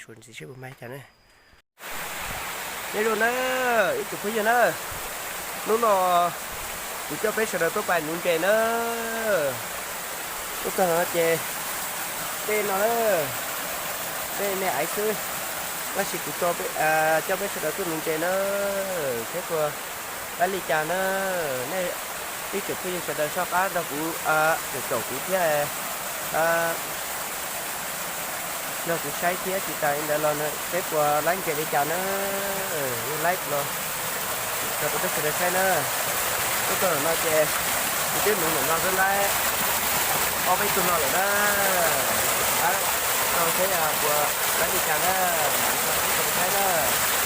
Suav ntxiv seb puas mag cas na. Nyob zoo na, ib tsoom phooj ywg na, hnub no kuv coj peb sawv daws tuaj pais nuv ntses na. Tuaj txog no ces tej no na, tej me aiv xwb, tab sis kuv coj peb sawv daws tuaj nuv ntses na, saib puas laib li cas na. Nej ib tsoom phooj ywg sawv daws soj qab nrog kuv, caum kuv thiab, nrog kuv saib thiab, tsis tas li ntawd los saib puas laib ntses li cas na. Yog laib los tso rau peb sawv daws saib na. Tuaj txog no ces kuv twb nuv ntawm no twb laib ob peb tug no lawm na. Tso saib puas laib li cas na, mam rau peb sawv daws saib na.